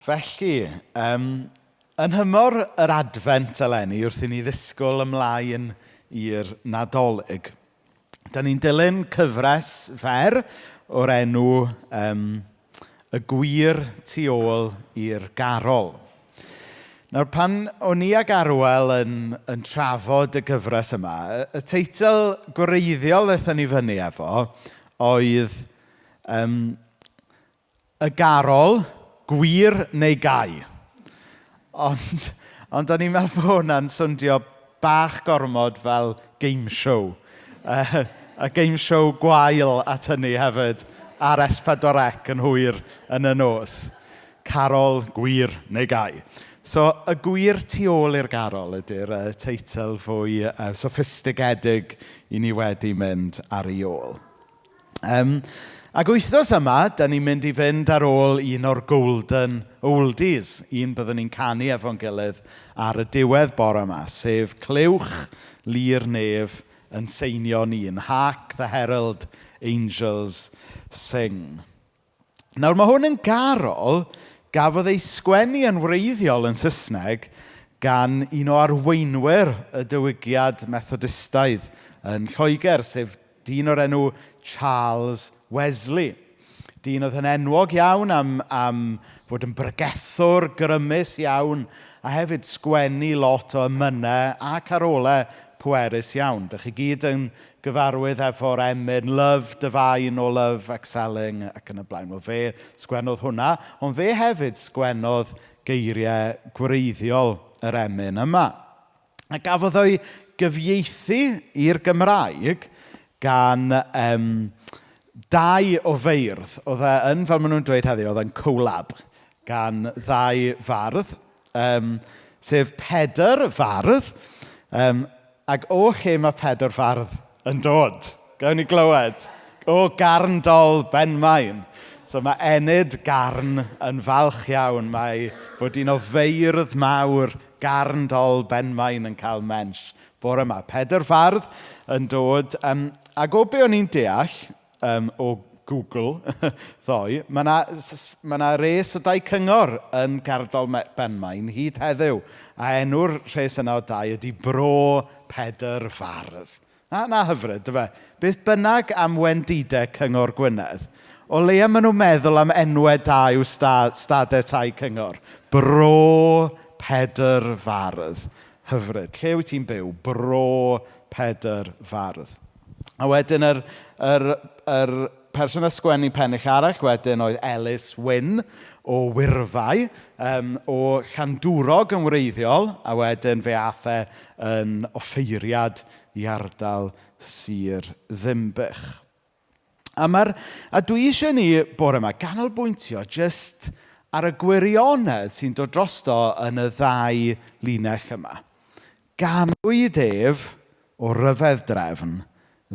Felly, yym, yn nhymor yr Adfent eleni, wrth i ni ddisgwyl ymlaen i'r Nadolig, dan ni'n dilyn cyfres fer o'r enw yym, Y Gwir Tu Ôl i'r Garol. Nawr, pan o'n i ag Arwel yn, yn trafod y gyfres yma, y, y teitl gwreiddiol ddaethon ni fyny efo oedd yym, Y garol, gwir neu gau? Ond, ond o'n i'n meddwl bod hwnna'n swndio bach gormod fel game show. A game show gwael at hynny hefyd ar S4C yn hwyr yn y nos. Carol, gwir neu gau? So, y gwir tu ôl i'r garol ydy'r teitl fwy soffistigedig i ni wedi mynd ar ei ôl. Yym, ac wythnos yma, dan ni'n mynd i fynd ar ôl un o'r golden oldies, un byddwn ni'n canu efo'n gilydd ar y diwedd bore yma, sef Clywch Lu'r Nef yn Seinio'n Un, Hark the Herald Angels Sing. Nawr, mae hwn yn garol gafodd ei sgwennu yn wreiddiol yn Saesneg gan un o arweinwyr y diwygiad Methodistaidd yn Lloegr, sef dyn o'r enw Charles Wesley. Dyn oedd yn enwog iawn am, am fod yn bregethwr grymus iawn a hefyd sgwennu lot o emynau a carolau pwerus iawn. Dych chi gyd yn gyfarwydd efo'r emyn Love Divine o Love Excelling ac yn y blaen. Wel, fe sgwennodd hwnna, ond fe hefyd sgwennodd geiriau gwreiddiol yr emyn yma. A gafodd o'i gyfieithu i'r Gymraeg gan yym, dau o feirdd. Oedd e yn, fel maen nhw'n dweud heddiw, oedd e'n collab gan ddau fardd, yym, sef Pedr Fardd, yym, ac o lle mae Pedr Fardd yn dod? Gawn ni glywed. O Garndol Benmaen. So mae Enid Garn yn falch iawn mae fod un o feirdd mawr Garndol Benmaen yn cael mensh bore yma. Pedr Fardd yn dod, um, ac o be o'n i'n deall um, o Google ddoe, mae yna ma 'na res o dai cyngor yn Garndol Benmaen hyd heddiw, a enw'r rhes yna o dai ydy Bro Pedr Fardd. Na, na hyfryd, dyfe? Beth bynnag am wendidau Cyngor Gwynedd, o leia maen nhw'n meddwl am enwau da i'w sta- stadau tai cyngor. Bro Pedr Fardd. Hyfryd. Lle wyt ti'n byw? Bro Pedr Fardd. A wedyn yr, yr, yr person a sgwennu pennill arall wedyn oedd Ellis Wynne o Wyrfai, yym, o Llandwrog yn wreiddiol, a wedyn fe aeth e yn offeiriad i ardal Sir Ddinbych. A, mae'r, a dwi eisiau ni bore yma ganolbwyntio jyst ar y gwirionedd sy'n dod drosto yn y ddau linell yma. Ganwyd ef o ryfedd drefn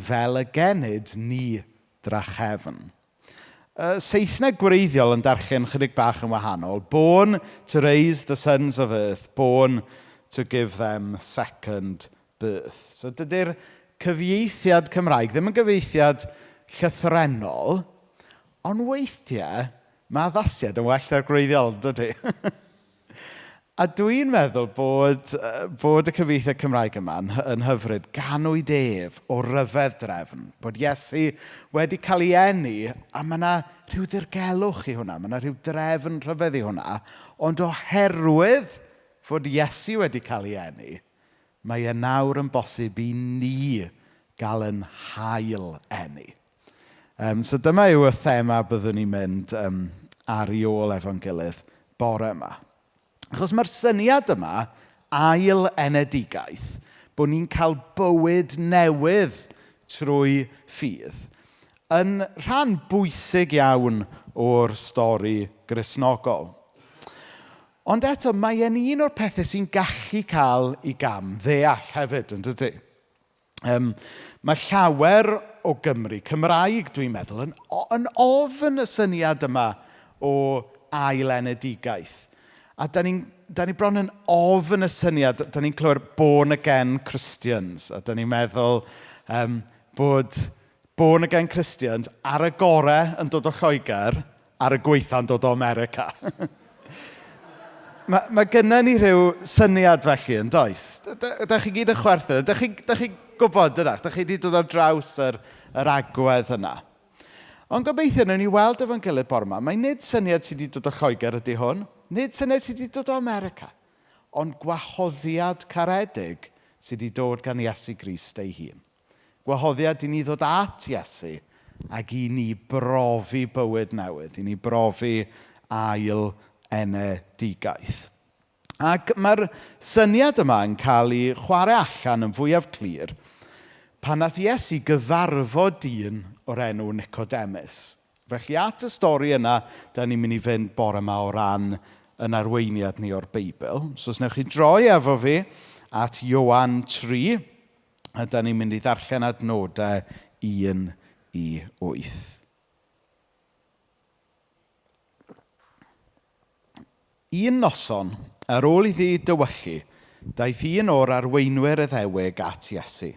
fel y genid ni drachefn. Y Saesneg gwreiddiol yn darllen chydig bach yn wahanol. Born to raise the sons of earth, born to give them second birth. So dydy'r cyfieithiad Cymraeg ddim yn gyfieithiad llythrennol, ond weithiau mae addasiad yn well na'r gwreiddiol, dydy? A dwi'n meddwl bod, bod y cyfieithiad Cymraeg yma yn, yn hyfryd. Ganwyd ef o ryfedd drefn. Bod Iesu wedi cael ei eni, a mae yna rhyw ddirgelwch i hwnna, mae yna rhyw drefn rhyfedd i hwnna, ond oherwydd fod Iesu wedi cael ei eni, mae e nawr yn bosib i ni gael yn hail eni. Um, so dyma yw y thema byddwn ni'n mynd um, ar ei ôl efo'n gilydd bore yma. Achos mae'r syniad yma, ail enedigaeth, bod ni'n cael bywyd newydd trwy ffydd, yn rhan bwysig iawn o'r stori Gristnogol. Ond eto, mae e'n un o'r pethau sy'n gallu cael ei gam ddeall hefyd, yn dydy? Yym, mae llawer o Gymry Cymraeg, dwi'n meddwl, yn yn ofn y syniad yma o ail-enedigaeth. A dan ni'n dan ni bron yn ofn y syniad, dan ni'n clywed born again Christians, a dan ni'n meddwl yym, bod born again Christians ar y gorau yn dod o Lloegr, ar y gwaetha'n dod o America. Mae, mae gynna ni rhyw syniad felly yn does? Da chi gyd yn chwerthin. Da chi, da chi gwybod, dydach? Da chi wedi dod ar draws yr, yr agwedd yna. Ond gobeithio, wnawn ni weld efo'n gilydd bore yma, mae nid syniad sydd wedi dod o Lloegr ydy hwn, nid syniad sydd wedi dod o America, ond gwahoddiad caredig sydd wedi dod gan Iesu Grist ei hun. Gwahoddiad i ni ddod at Iesu ac i ni brofi bywyd newydd, i ni brofi ail enedigaeth. Ac mae'r syniad yma yn cael ei chwarae allan yn fwyaf clir pan nath Iesu gyfarfod dyn o'r enw Nicodemus. Felly at y stori yna, da ni'n mynd i fynd bore yma o ran yn arweiniad ni o'r Beibl. So os wnewch chi droi efo fi at Ioan 3, a da ni'n mynd i ddarllen adnodau 1 i 8. Un noson, ar ôl iddi dywyllu, daeth un o'r arweinwyr Iddewig at Iesu.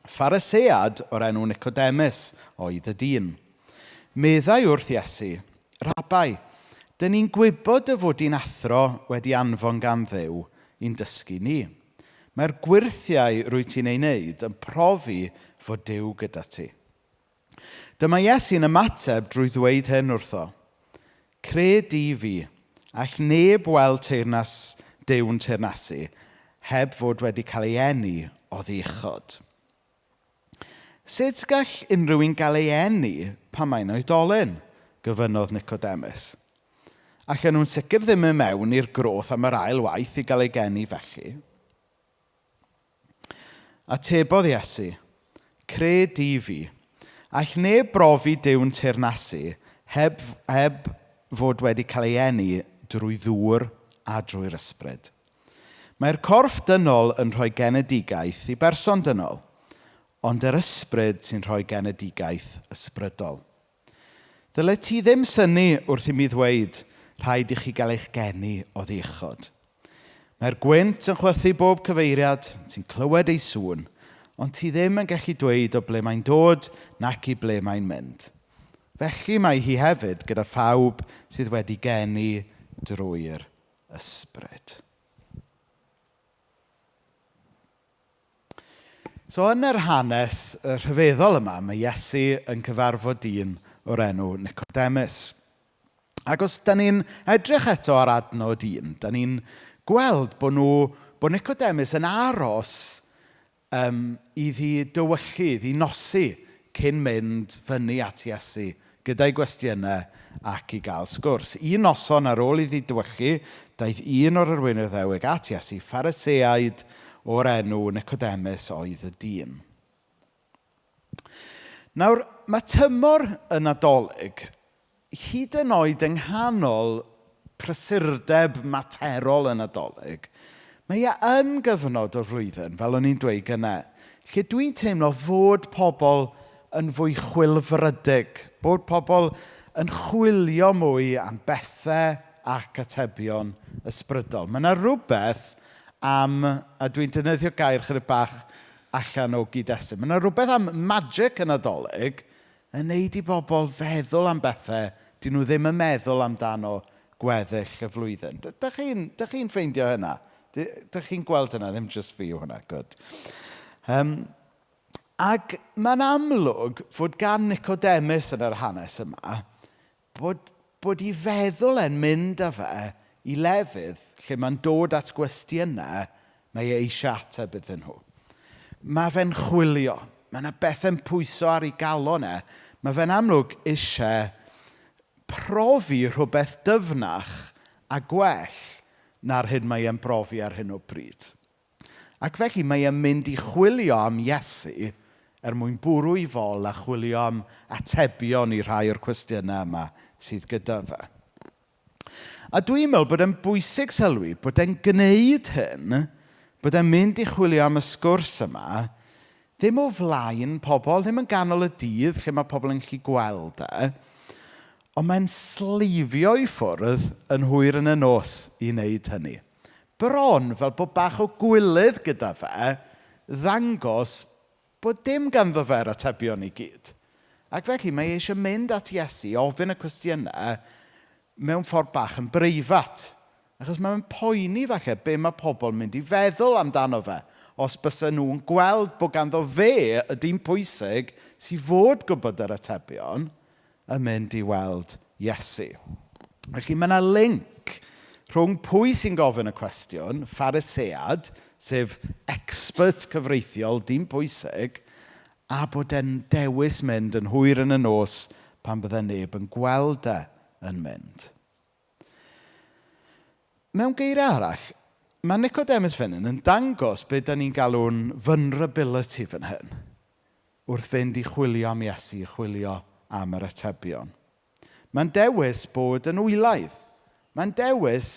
Pharisead o'r enw Nicodemus oedd y dyn. Meddai wrth Iesu, Rabai, dyn ni'n gwybod dy fod di'n athro wedi anfon gan Dduw i'n dysgu ni. Mae'r gwyrthiau rwyt ti'n ei wneud yn profi fod Duw gyda ti. Dyma Iesu'n ymateb drwy ddweud hyn wrtho. Cred i fi, all neb weld teyrnas Duw'n teyrnasu heb fod wedi cael ei eni oddi uchod. Sut gall unrhyw un gael ei eni pan mae'n oedolyn? gofynnodd Nicodemus. Allan nhw'n sicr ddim yn mewn i'r groth am yr ail waith i gael ei geni felly. Atebodd Iesu, Cred i fi, all neb brofi Duw'n teyrnasu heb, heb fod wedi cael ei eni drwy ddŵr a drwy'r ysbryd. Mae'r corff dynol yn rhoi genedigaeth i berson dynol, ond yr ysbryd sy'n rhoi genedigaeth ysbrydol. Ddylet ti ddim synnu wrth i mi ddweud, rhaid i chi gael eich geni oddi uchod. Mae'r gwynt yn chwythu bob cyfeiriad, ti'n clywed ei sŵn, ond ti ddim yn gallu dweud o ble mae'n dod nac i ble mae'n mynd. Felly mae hi hefyd gyda phawb sydd wedi geni drwy'r ysbryd. So yn yr hanes y rhyfeddol yma, mae Iesu yn cyfarfod dyn o'r enw Nicodemus. Ac os da ni'n edrych eto ar adnod un, da ni'n gweld bod, nhw, bod Nicodemus yn aros um, iddi dywyllu, iddi nosi cyn mynd fyny at Iesu gyda'i gwestiynau ac i gael sgwrs. Un noson ar ôl iddi dywyllu, daeth un o'r arweinwyr Iddewig at Iesu, Phariseaid o'r enw Nicodemus oedd y dyn. Nawr, mae tymor y Nadolig hyd yn oed yng nghanol prysurdeb materol y Nadolig, mae e yn gyfnod o'r flwyddyn, fel o'n i'n dweud gynnau, lle dwi'n teimlo fod pobl yn fwy chwilfrydig, bod pobl yn chwilio mwy am bethau ac atebion ysbrydol. Mae yna rhywbeth am, a dwi'n defnyddio gair chydig bach allan o gyd-destun, mae yna rhywbeth am magic y Nadolig yn neud i bobl feddwl am bethau dyn nhw ddim yn meddwl amdano gweddill y flwyddyn. Dych chi'n chi ffeindio hynna? Dych chi'n gweld hynna? Ddim jyst fi yw hwnna. Good. Um, ac mae'n amlwg fod gan Nicodemus yn yr hanes yma bod, bod ei feddwl e'n mynd â fe i lefydd lle mae'n dod at gwestiynau mae e eisiau ateb iddyn nhw. Mae fe'n chwilio. Mae yna bethau'n pwyso ar ei galon e. Mae fe'n amlwg eisiau profi rhywbeth dyfnach a gwell na'r hyn mae e'n brofi ar hyn o bryd. Ac felly mae e'n mynd i chwilio am Iesu er mwyn bwrw i fol a chwilio am atebion i rhai o'r cwestiynau yma sydd gyda fe. A dwi'n meddwl bod e'n bwysig sylwi bod e'n gwneud hyn, bod e'n mynd i chwilio am y sgwrs yma, ddim o flaen pobl, ddim yn ganol y dydd lle mae pobl yn gallu gweld e, ond mae'n sleifio i ffwrdd yn hwyr yn y nos i wneud hynny. Bron fel bod bach o gwilydd gyda fe ddangos bod dim ganddo fe'r atebion i gyd. Ac felly mae e eisiau mynd at Iesu, ofyn y cwestiynau mewn ffordd bach yn breifat. Achos mae'n poeni falle be mae pobl yn mynd i feddwl amdano fe. Os bysa nhw'n gweld bod ganddo fe y dyn pwysig sy'n fod gwybod yr atebion yn mynd i weld Iesu. Felly mae yna link rhwng pwy sy'n gofyn y cwestiwn, Pharisead, sef expert cyfreithiol, dyn pwysig, a bod e'n dewis mynd yn hwyr yn y nos pan bydde neb yn gweld e yn mynd. Mewn geiriau arall, mae Nicodemus fan hyn yn dangos be dan ni'n galw'n vulnerability fan hyn wrth fynd i chwilio am Iesu, i chwilio am yr atebion. Mae'n dewis bod yn wylaidd. Mae'n dewis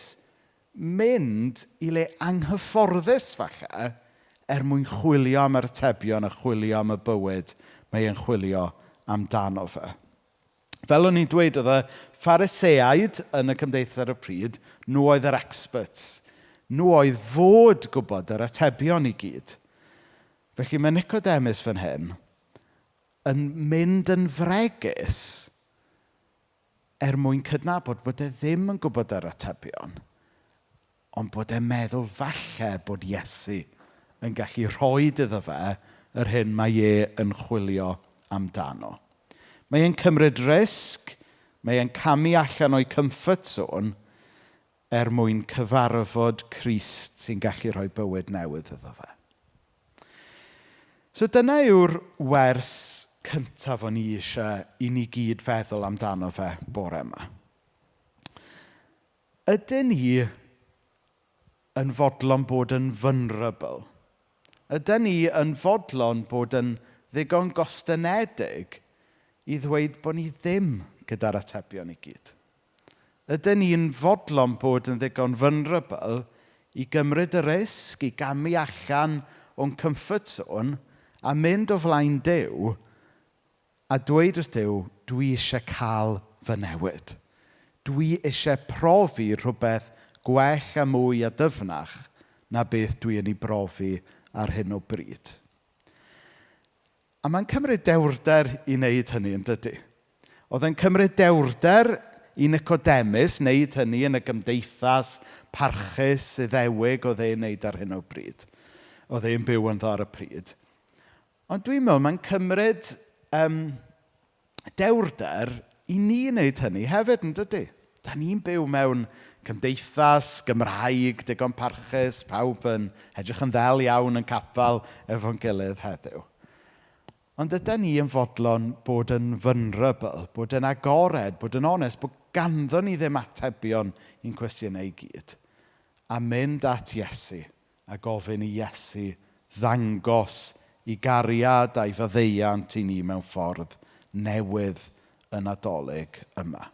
mynd i le anghyfforddus falle er mwyn chwilio am yr atebion a chwilio am y bywyd mae e'n chwilio amdano fe. Fel o'n i'n dweud, oedd y Phariseaid yn y cymdeithas ar y pryd, nhw oedd yr experts. Nhw oedd fod gwybod yr atebion i gyd. Felly mae Nicodemus fan hyn yn mynd yn fregus er mwyn cydnabod bod e ddim yn gwybod yr atebion, ond bod e'n meddwl falle bod Iesu yn gallu rhoi iddo fe yr hyn mae e yn chwilio amdano. Mae e'n cymryd risg, mae e'n camu allan o'i comfort zone er mwyn cyfarfod Crist sy'n gallu rhoi bywyd newydd iddo fe. So dyna yw'r wers cyntaf o'n i eisiau i ni gyd feddwl amdano fe bore yma. Ydyn ni yn fodlon bod yn vulnerable? Ydyn ni yn fodlon bod yn ddigon gostynedig i ddweud bod ni ddim gyda'r atebion i gyd? Ydyn ni'n fodlon bod yn ddigon vulnerable i gymryd y risg, i gamu allan o'n comfort zone a mynd o flaen Duw a dweud wrth Duw, dwi eisiau cael fy newid. Dwi eisiau profi rhywbeth gwell a mwy a dyfnach na beth dwi yn ei brofi ar hyn o bryd. A mae'n cymryd dewrder i wneud hynny, yn dydy? Oedd e'n cymryd dewrder i Nicodemus wneud hynny yn y gymdeithas parchus, Iddewig oedd e'n wneud ar hyn o bryd. Oedd e'n byw ynddo ar y pryd. Ond dwi'n meddwl mae'n cymryd dewrder i ni wneud hynny hefyd, yn dydy? Da ni'n byw mewn cymdeithas Gymraeg, digon parchus, pawb yn edrych yn ddel iawn yn capel efo'n gilydd heddiw. Ond ydy ni yn fodlon bod yn vulnerable, bod yn agored, bod yn onest, bod ganddo ni ddim atebion i'n cwestiynau i gyd. A mynd at Iesu a gofyn i Iesu ddangos ei gariad a'i faddeuant i ni mewn ffordd newydd y Nadolig yma.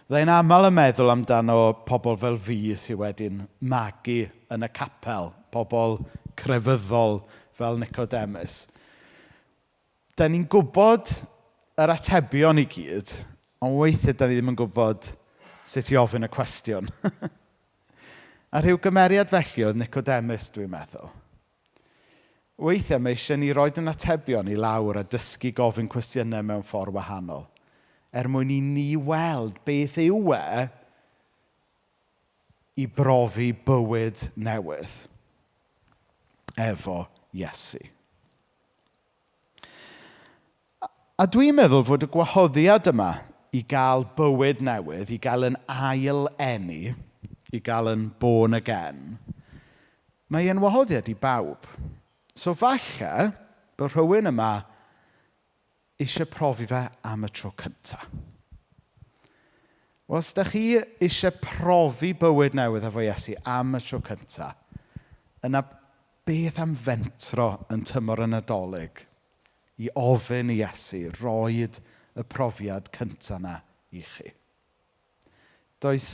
Fyddai'n aml yn meddwl amdano pobl fel fi sydd wedi'n magu yn y capel, pobl crefyddol fel Nicodemus. Da ni'n gwybod yr atebion i gyd, ond weithiau da ni ddim yn gwybod sut i ofyn y cwestiwn. A rhyw gymeriad felly oedd Nicodemus, dwi'n meddwl. Weithiau mae eisiau ni roed yn atebion i lawr a dysgu gofyn cwestiynau mewn ffordd wahanol, er mwyn i ni weld beth yw e i brofi bywyd newydd efo Iesu. A dwi'n meddwl fod y gwahoddiad yma i gael bywyd newydd, i gael yn ail eni, i gael yn born again, mae e'n wahoddiad i bawb. So falle bod rhywun yma eisiau profi fe am y tro cyntaf. Wel, os ydych chi eisiau profi bywyd newydd efo Iesu am y tro cyntaf, yna beth am fentro yn tymor y Nadolig i ofyn i Iesu roed y profiad cyntaf yna i chi. Does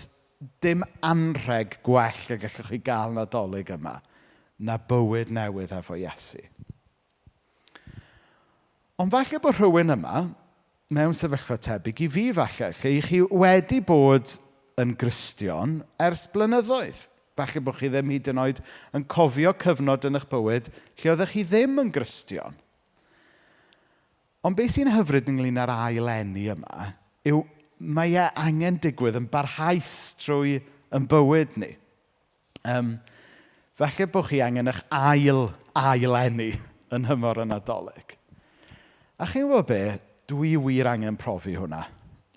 dim anrheg gwell y gallwch chi gael Nadolig yma na bywyd newydd efo Iesu. Ond falle bod rhywun yma mewn sefyllfa tebyg i fi falle, lle i chi wedi bod yn Gristion ers blynyddoedd. Falle bod chi ddim hyd yn oed yn cofio cyfnod yn eich bywyd lle oeddech chi ddim yn Gristion. Ond beth sy'n hyfryd ynglyn â'r ail eni yma yw mae e angen digwydd yn barhaus trwy yn bywyd ni. Falle bod chi angen eich ail ail-eni yn nhymor y Nadolig. A chi'n gwybod be? Dwi wir angen profi hwnna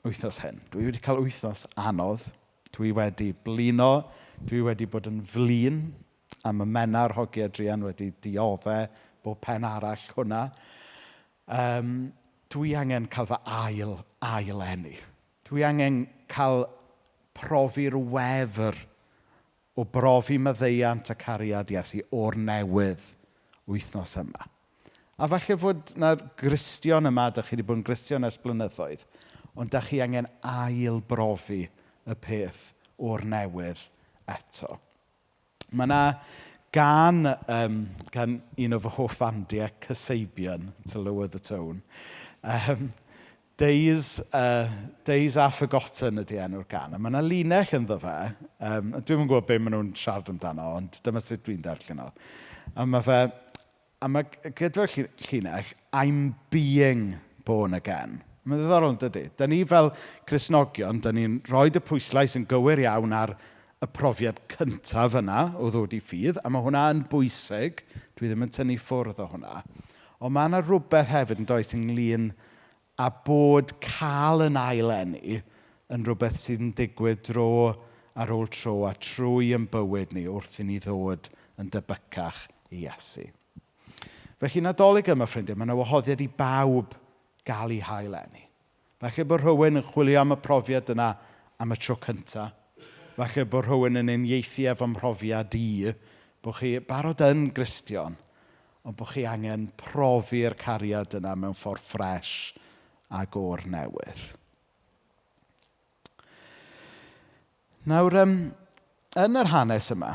wythnos hyn. Dwi wedi cael wythnos anodd. Dwi wedi blino. Dwi wedi bod yn flin. A mae Menna'r hogiau druan wedi dioddef bob pen arall hwnna. Dwi angen cael fy ail, ail-eni. Dwi angen cael profi'r wefr o brofi maddeuant a cariad Iesu o'r newydd wythnos yma. A falle fod 'na Gristion yma, dach chi wedi bod yn Gristion ers blynyddoedd, ond dach chi angen ail-brofi y peth o'r newydd eto. Mae 'na gân gan un o fy hoff fandiau, Kasabian, to lower the tone. Days Are Forgotten ydy enw'r gân. A mae 'na linell ynddo fe. Dwi'm yn gwybod be maen nhw'n siarad amdano, ond dyma sut dwi'n darllen o. A mae gyda'r llinell, "I'm being born again." Mae'n ddiddorol, yn dydy? Da ni fel Cristnogion, da ni'n rhoi y pwyslais yn gywir iawn ar y profiad cyntaf yna o ddod i ffydd, a mae hwnna yn bwysig. Dwi ddim yn tynnu ffwrdd o hwnna. Ond mae yna rhywbeth hefyd yn does ynglyn â bod cael yn ail-eni yn rhywbeth sydd yn digwydd dro ar ôl tro a trwy yn bywyd ni wrth i ni ddod yn debycach i Iesu. Felly Nadolig yma, ffrindiau, mae yna wahoddiad i bawb gael eu hail-eni. Falle bod rhywun yn chwilio am y profiad yna am y tro cyntaf. Falle bod rhywun yn uniaethu efo mhrofiad i, bod chi barod yn Gristion, ond bod chi angen profi'r cariad yna mewn ffordd ffres ac o'r newydd. Nawr, yn yr hanes yma,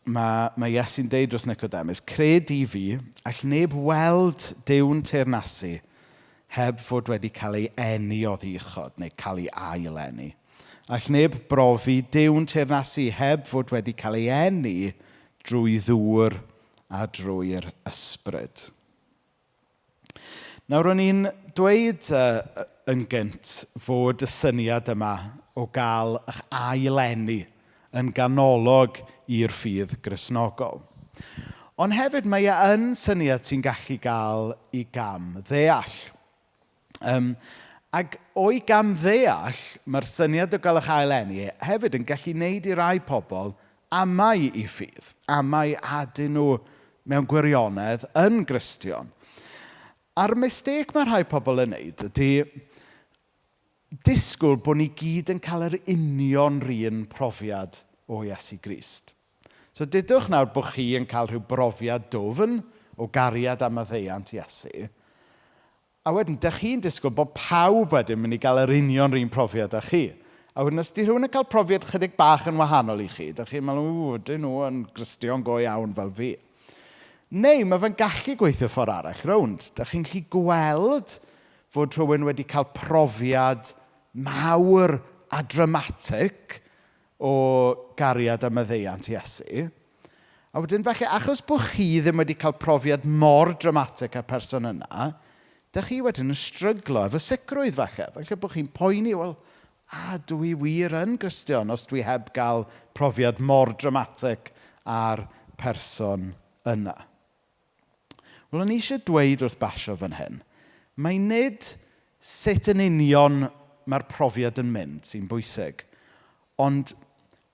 mae Iesu'n deud wrth Nicodemus, "Cred i fi, all neb weld Duw'n teyrnasu heb fod wedi cael ei eni oddi uchod, neu cael ei ail-eni. All neb brofi Duw'n teyrnasu heb fod wedi cael ei eni drwy ddŵr a drwy'r ysbryd." Nawr, o'n i'n dweud yn gynt fod y syniad yma o gael eich ail-eni yn ganolog i'r ffydd Gristnogol. Ond hefyd mae e yn syniad sy'n gallu gael ei gam ddeall. Ac o'i gam ddeall, mae'r syniad o gael eich ail-eni hefyd yn gallu wneud i rai pobl amau eu ffydd, amau ydyn nhw mewn gwirionedd yn Gristion. A'r mistake mae rhai pobl yn wneud ydy disgwyl bod ni gyd yn cael yr union 'run profiad o Iesu Grist. So dudwch nawr bod chi yn cael rhyw brofiad dwfn o gariad a maddeuant Iesu. A wedyn, dych chi'n disgwyl bod pawb wedyn mynd i gael yr union 'run profiad â chi. A wedyn, os di rhywun yn cael profiad chydig bach yn wahanol i chi, dych chi'n meddwl, "Ww, dyn nhw yn Gristion go iawn fel fi." Neu mae fe'n gallu gweithio ffordd arall rownd. Dych chi'n gallu gweld fod rhywun wedi cael profiad mawr a dramatic o gariad a maddeuant Iesu. A wedyn falle, achos bod chi ddim wedi cael profiad mor dramatic â'r person yna, dych chi wedyn yn stryglo efo sicrwydd falle. Falle bod chi'n poeni, "Wel, a dwi wir yn Gristion os dwi heb gael profiad mor dramatic â'r person yna?" Wel, o'n i eisiau dweud wrth basio fan hyn, mae nid sut yn union mae'r profiad yn mynd sy'n bwysig, ond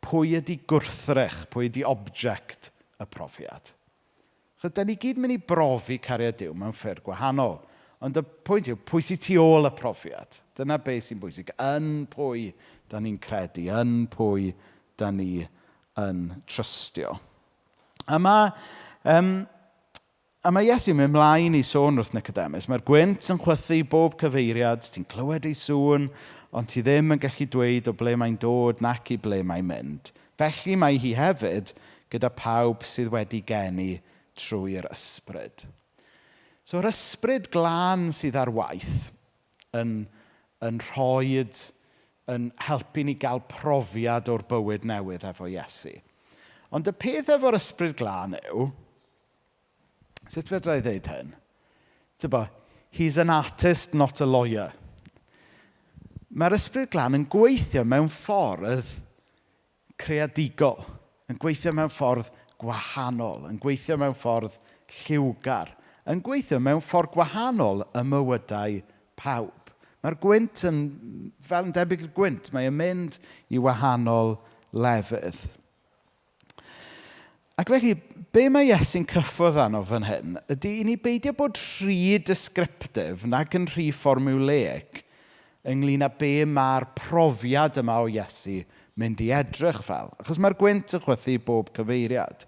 pwy ydy gwrthrych, pwy ydy object y profiad. Chos da ni gyd mynd i brofi cariad Duw mewn ffyrdd gwahanol. Ond y pwynt yw, pwy sy'n tu ôl y profiad? Dyna beth sy'n bwysig. Yn pwy da ni'n credu, yn pwy da ni yn trystio. A mae Iesu'n mynd mlaen i sôn wrth Nicodemus. Mae'r gwynt yn chwythu bob cyfeiriad, ti'n clywed ei sŵn, ond ti ddim yn gallu dweud o ble mae'n dod nac i ble mae'n mynd. Felly mae hi hefyd gyda pawb sydd wedi geni trwy'r ysbryd. So yr ysbryd glân sydd ar waith yn rhoi, yn helpu ni gael profiad o'r bywyd newydd efo Iesu. Ond y peth efo'r ysbryd glân yw, sut fedra i ddeud hyn? Tybo, he's an artist, not a lawyer. Mae'r Ysbryd Glân yn gweithio mewn ffordd creadigol, yn gweithio mewn ffordd gwahanol, yn gweithio mewn ffordd lliwgar, yn gweithio mewn ffordd gwahanol ym mywydau pawb. Mae'r gwynt yn, fel yn debyg i'r gwynt, mae e'n mynd i wahanol lefydd. Ac felly, be mae Iesu'n cyffwrdd arno fan hyn ydy i ni beidio bod rhy descriptive nag yn rhy formulaic ynglyn â be mae'r profiad yma o Iesu mynd i edrych fel. Achos mae'r gwynt yn chwythu bob cyfeiriad.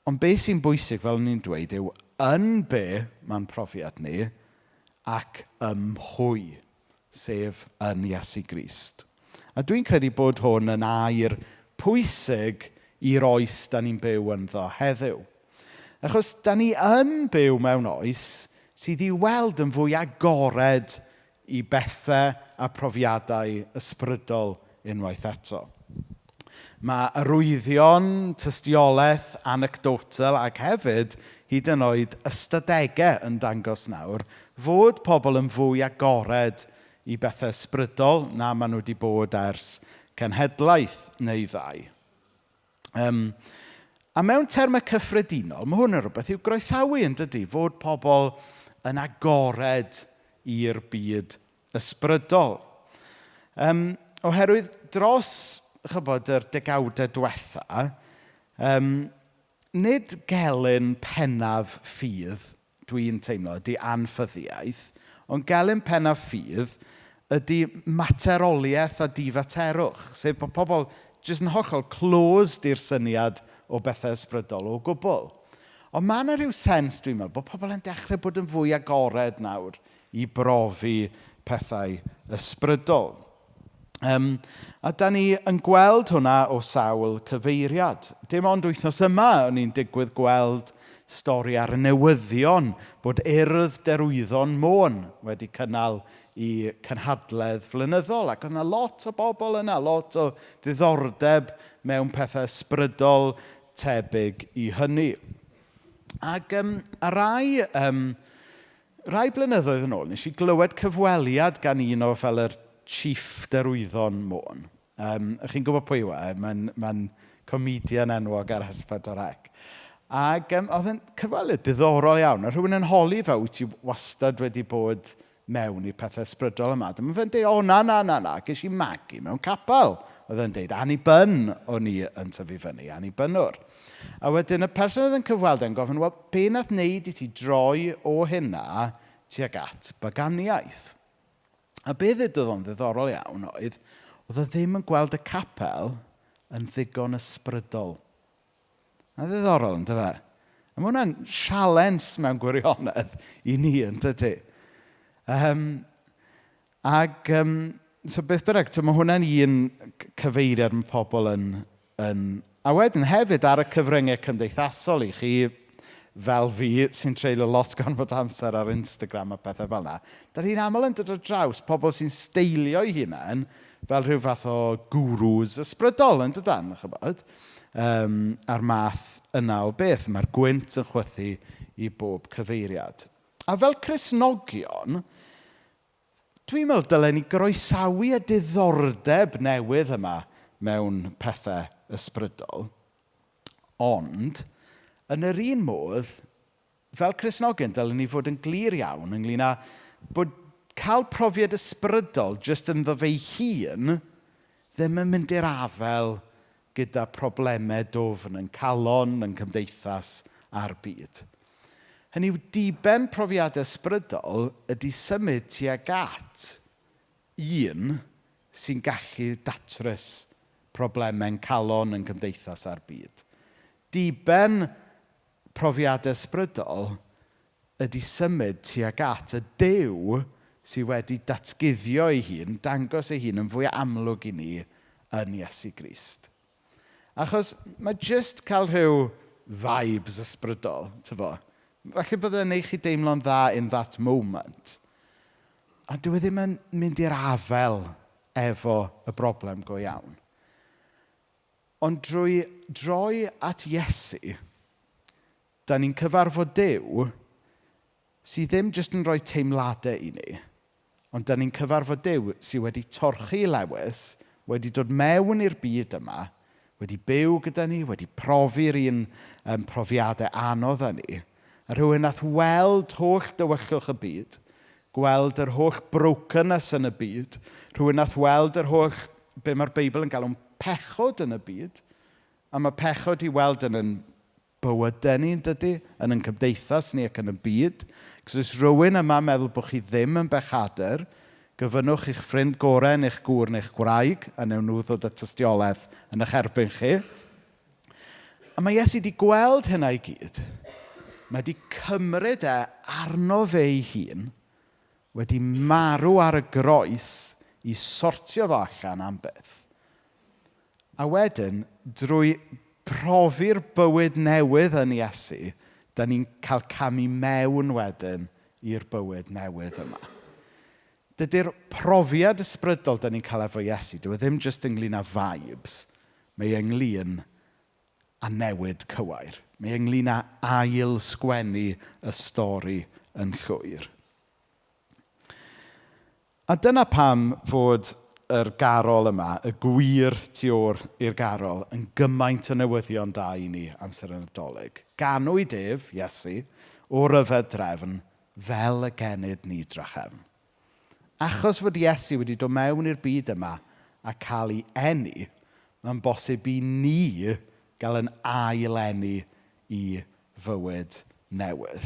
Ond be sy'n bwysig, fel o'n i'n dweud, yw yn be mae'n profiad ni ac ym mhwy, sef yn Iesu Grist. A dwi'n credu bod hwn yn air pwysig i'r oes da ni'n byw ynddo heddiw. Achos da ni yn byw mewn oes sydd i weld yn fwy agored i bethau a profiadau ysbrydol unwaith eto. Mae arwyddion, tystiolaeth anecdotal ac hefyd hyd yn oed ystadegau yn dangos nawr fod pobl yn fwy agored i bethau ysbrydol na maen nhw wedi bod ers cenhedlaeth neu ddau. A mewn termau cyffredinol, mae hwn yn rhywbeth i'w groesawu yn dydy, fod pobl yn agored i'r byd ysbrydol. Oherwydd dros chybod, yr degawdau diwetha, nid gelyn pennaf ffydd, dwi'n teimlo, ydy anffyddiaeth, ond gelyn pennaf ffydd ydy materoliaeth a difaterwch, sef bod pobl jyst yn hollol closed i'r syniad o bethau ysbrydol o gwbl. Ond mae yna rhyw sens, dwi'n meddwl, bod pobl yn dechrau bod yn fwy agored nawr i brofi pethau ysbrydol. A da ni yn gweld hwnna o sawl cyfeiriad. Dim ond wythnos yma o'n i'n digwydd gweld stori ar y newyddion bod Urdd Derwyddon Môn wedi cynnal i cynhadledd flynyddol. Ac oedd yna lot o bobl yna, lot o ddiddordeb mewn pethau ysbrydol tebyg i hynny. Ac a rai blynyddoedd yn ôl, nes i glywed cyfweliad gan un o fel yr chief Derwyddon Môn. Chi'n gwybod pwy yw e? Mae'n comedian enwog ar S4C. Ac oedd yn cyfweliad diddorol iawn. A rhywun yn holi fe, wyt ti wastad wedi bod mewn i pethau ysbrydol yma? Dyma fe'n deud, o na, na, na, na, ges i magu mewn capel. Oedd e'n deud, Annibyn o'n i yn tyfu fyny, Annibynwr. A wedyn y person oedd yn cyfweld e'n gofyn, wel, be nath wneud i ti droi o hynna tuag at baganiaeth? A be ddudodd o'n ddiddorol iawn oedd, oedd o ddim yn gweld y capel yn ddigon ysbrydol. A ddiddorol, yn dyfe? A mae hwnna'n sialens mewn gwirionedd i ni, yn dydy? Ac so beth bynnag, mae hwnna'n un cyfeiriad mae pobl yn. A wedyn hefyd ar y cyfryngau cymdeithasol i chi, fel fi, sy'n treulio lot gormod amser ar Instagram a pethau fel yna, da ni'n aml yn dod ar draws pobl sy'n steilio eu hunain fel rhyw fath o gurus ysbrydol, yn dydan, chybod? A'r math yna o beth. Mae'r gwynt yn chwythu i bob cyfeiriad. A fel Cristnogion, dwi'n meddwl dylen ni groesawu y diddordeb newydd yma mewn pethau ysbrydol. Ond, yn yr un modd, fel Cristnogion, dylen ni fod yn glir iawn ynglyn â bod cael profiad ysbrydol jyst ynddo fe'i hun ddim yn mynd i'r afael gyda problemau dwfn yn calon, yn cymdeithas a'r byd. Hynny yw, diben profiadau ysbrydol ydy symud tuag at un sy'n gallu datrys problemau'n calon, yn cymdeithas a'r byd. Diben profiadau ysbrydol ydy symud tuag at y Duw sydd wedi datguddio ei hun, dangos ei hun yn fwy amlwg i ni yn Iesu Grist. Achos mae jyst cael rhyw vibes ysbrydol, tyfo. Falle bydd e'n neud chi deimlo'n dda in that moment. Ond dyw e ddim yn mynd i'r afael efo y broblem go iawn. Ond drwy droi at Iesu, da ni'n cyfarfod Duw sydd ddim jyst yn rhoi teimladau i ni, Ond dan ni'n cyfarfod Duw sydd wedi torchi lewys, wedi dod mewn i'r byd yma, wedi byw gyda ni, wedi profi'r un profiadau anodd â ni. A rhywun nath weld holl dywyllwch y byd, gweld yr holl brokenness yn y byd, rhywun nath weld yr holl, be mae'r Beibl yn galw'n pechod yn y byd, a mae pechod i weld yn yn bywydau ni, yn dydy, yn yn cymdeithas ni ac yn y byd. Cos os rhywun yma meddwl bod chi ddim yn bechadur, gofynnwch i'ch ffrind gorau neu'ch gŵr neu'ch gwraig, a wnawn nhw ddod â tystiolaeth yn eich erbyn chi. A mae Iesu wedi gweld hynna i gyd. Mae wedi cymryd e arno fe ei hun, wedi marw ar y groes i sortio fo allan am byth. A wedyn, drwy profi'r bywyd newydd yn Iesu, da ni'n cael camu mewn wedyn i'r bywyd newydd yma. Dydy'r profiad ysbrydol da ni'n cael efo Iesu, dyw e ddim jyst ynglyn â vibes, mae e ynglyn â newid cywair. Mae e ynglyn â ail sgwennu y stori yn llwyr. A dyna pam fod yr garol yma, y gwir tu ôl i'r garol, yn gymaint o newyddion da i ni amser y Nadolig. Ganwyd ef, Iesu, o ryfedd drefn, fel y genid ni drachefn. Achos fod Iesu wedi dod mewn i'r byd yma a cael ei eni, mae'n bosib i ni gael yn ail-eni i fywyd newydd.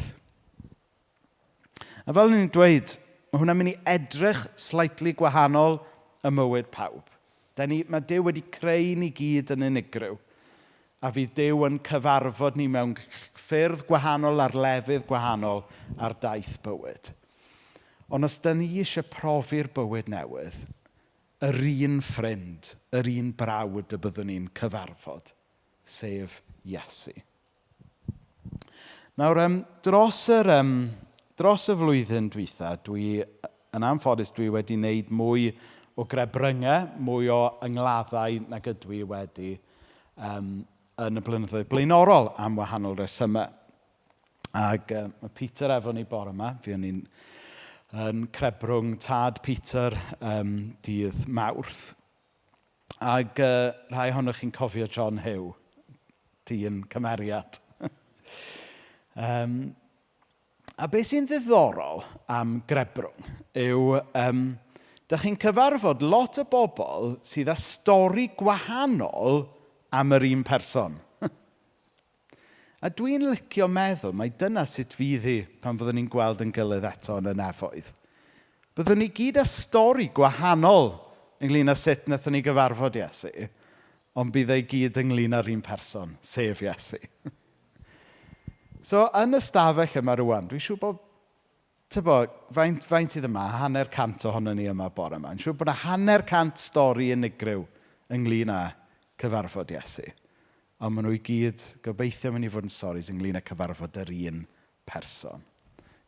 A fel o'n i'n dweud, mae hwnna'n mynd i edrych slightly gwahanol ym mywyd pawb. Mae Duw wedi creu ni gyd yn unigryw. A fydd Duw yn cyfarfod ni mewn ffyrdd gwahanol ar lefydd gwahanol ar daith bywyd. Ond os da ni eisiau profi'r bywyd newydd, yr un ffrind, yr un brawd y byddwn ni'n cyfarfod, sef Iesu. Nawr, dros y flwyddyn dwytha, dwi, yn anffodus, dwi wedi wneud mwy o grebryngau, mwy o yngladdau nag ydw i wedi yn y blynyddoedd blaenorol am wahanol resymau. Ac mae Peter efo ni bore yma. Fuon ni'n yn crebrwng tad Peter dydd Mawrth. Ac rhai ohonoch chi'n cofio John Hugh, dyn cymeriad. A beth sy'n ddiddorol am grebrwng yw, dach chi'n cyfarfod lot o bobl sydd â stori gwahanol am yr un person. A dwi'n licio meddwl mai dyna sut fydd hi pan fyddwn ni'n gweld yn gilydd eto yn y nefoedd. Byddwn ni gyd â stori gwahanol ynglyn â sut wnaethon ni gyfarfod Iesu, ond bydd ei gyd ynglyn â'r un person, sef Iesu. So, yn y stafell yma rwan, dwi'n siŵr bod, tybo, faint sydd yma, 150 ohono ni yma bore yma. Dwi'n siŵr bod yna 150 stori unigryw ynglyn â cyfarfod Iesu. Ond maen nhw i gyd, gobeithio, mynd i fod yn storis ynglyn â cyfarfod yr un person.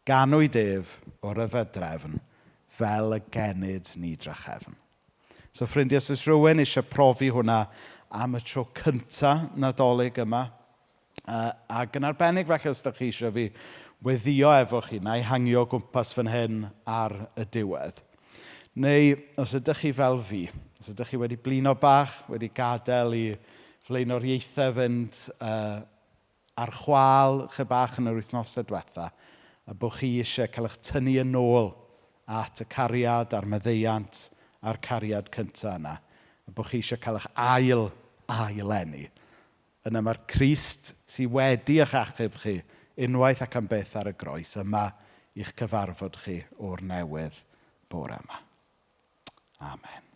Ganwyd ef o ryfedd drefn fel y genid ni drachefn. So ffrindiau, os oes rhywun eisiau profi hwnna am y tro cynta Nadolig yma, ac yn arbennig falle os ydych chi eisiau fi weddio efo chi, na i hangio o gwmpas fan hyn ar y diwedd. Neu os ydych chi fel fi, os ydych chi wedi blino bach, wedi gadael i flaenoriaethau fynd ar chwâl chydig bach yn yr wythnosau diwetha, a bod chi eisiau cael eich tynnu yn ôl at y cariad a'r maddeuant a'r cariad cynta yna, a bod chi eisiau cael eich ail-eni. Yna mae'r Crist sydd wedi eich achub chi unwaith ac am byth ar y groes yma i'ch cyfarfod chi o'r newydd bore yma. Amen.